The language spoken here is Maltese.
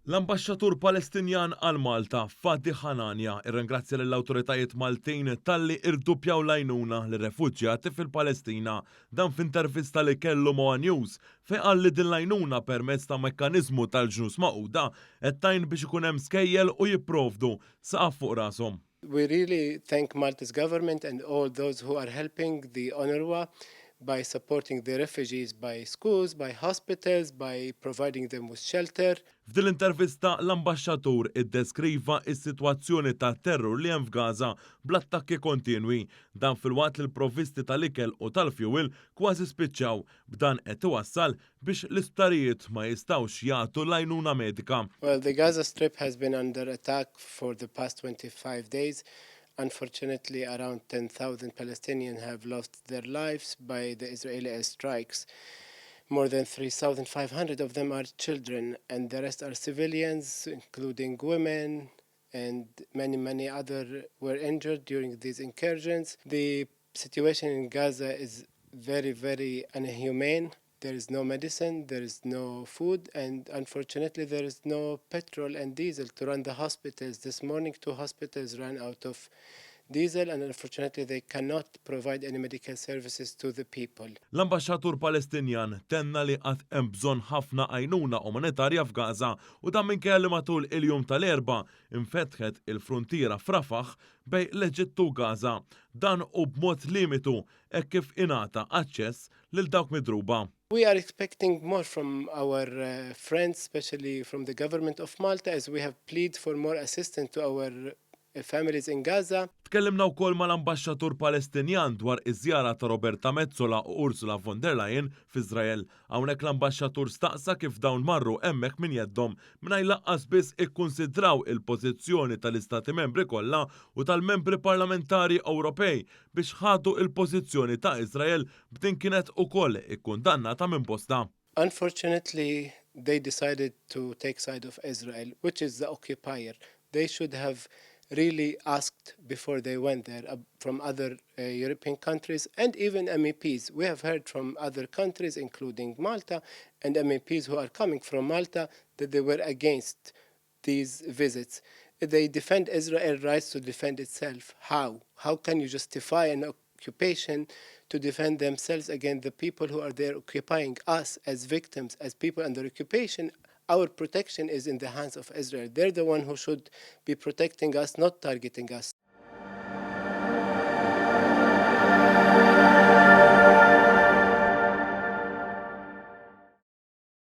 L-Ambaxxatur Palestinjan għal Malta, Fadi Hanania, irringrazzja lill-awtoritajiet Maltin talli irduppjaw l-għajnuna lir-refuġjati fil-Palestina. Dan f'intervista li kellu ma' One News fejn qal li din l-għajnuna permezz ta' mekkaniżmu tal-Ġnus Magħquda qed tgħin biex ikun hemm skejjel u jipprovdu saqaf fuq rashom. We really thank Malta's government and all those who are helping the UNRWA by supporting the refugees by schools, by hospitals, by providing them with shelter. F'din l-intervista, l-ambaxxatur iddeskriva is-sitwazzjoni ta' terror li hemm f'Gaza bl-attakki kontinwi, dan filwaqt li l-provvisti tal-ikel u tal-fuel kważi spiċċaw, b'dan qed iwassal biex l-isptarijiet ma jistgħux jagħtu l-għajnuna medika. Well, the Gaza Strip has been under attack for the past 25 days. Unfortunately, around 10,000 Palestinians have lost their lives by the Israeli airstrikes. More than 3,500 of them are children, and the rest are civilians, including women, and many, many other were injured during these incursions. The situation in Gaza is very, very inhumane. There is no medicine, there is no food, and unfortunately, there is no petrol and diesel to run the hospitals. This morning, two hospitals ran out of diesel, and unfortunately, they cannot provide any medical services to the people. L-ambaxxatur Palestinjan tenna li għad hemm bżonn ħafna għajnuna umanitarja f'Gaza u dan minkejja li matul il-jum tal-Erbgħa infetħet il-frontiera f'Rafah bejn l-Eġittu u Gaza. Dan u b'mod limitu hekk kif ingħata aċċess lil dawk midruba. We are expecting more from our friends, especially from the government of Malta, as we have pleaded for more assistance to our families in Gaza. Tkellimna wkoll mal-ambaxxatur Palestinjan dwar iż-żjara ta' Roberta Metsola u Ursula von der Leyen f'Iżrael. Hawnhekk l-ambaxxatur staqsa kif dawn marru hemmhekk minn jeddhom mingħajr lanqas biss ikkunsidraw il-pożizzjoni tal-Istati Membri kollha u tal-membri parlamentari Ewropej biex ħadu il-pożizzjoni ta' Iżrael, b'din kienet ukoll ikkundannata minn bosta. Unfortunately, they decided to take side of Israel, which is the occupier. They should have really asked before they went there from other European countries and even MEPs. We have heard from other countries, including Malta, and MEPs who are coming from Malta, that they were against these visits. They defend Israel's rights to defend itself. How? How can you justify an occupation to defend themselves against the people who are there occupying us as victims, as people under occupation? Our protection is in the hands of Israel. They're the one who should be protecting us, not targeting us.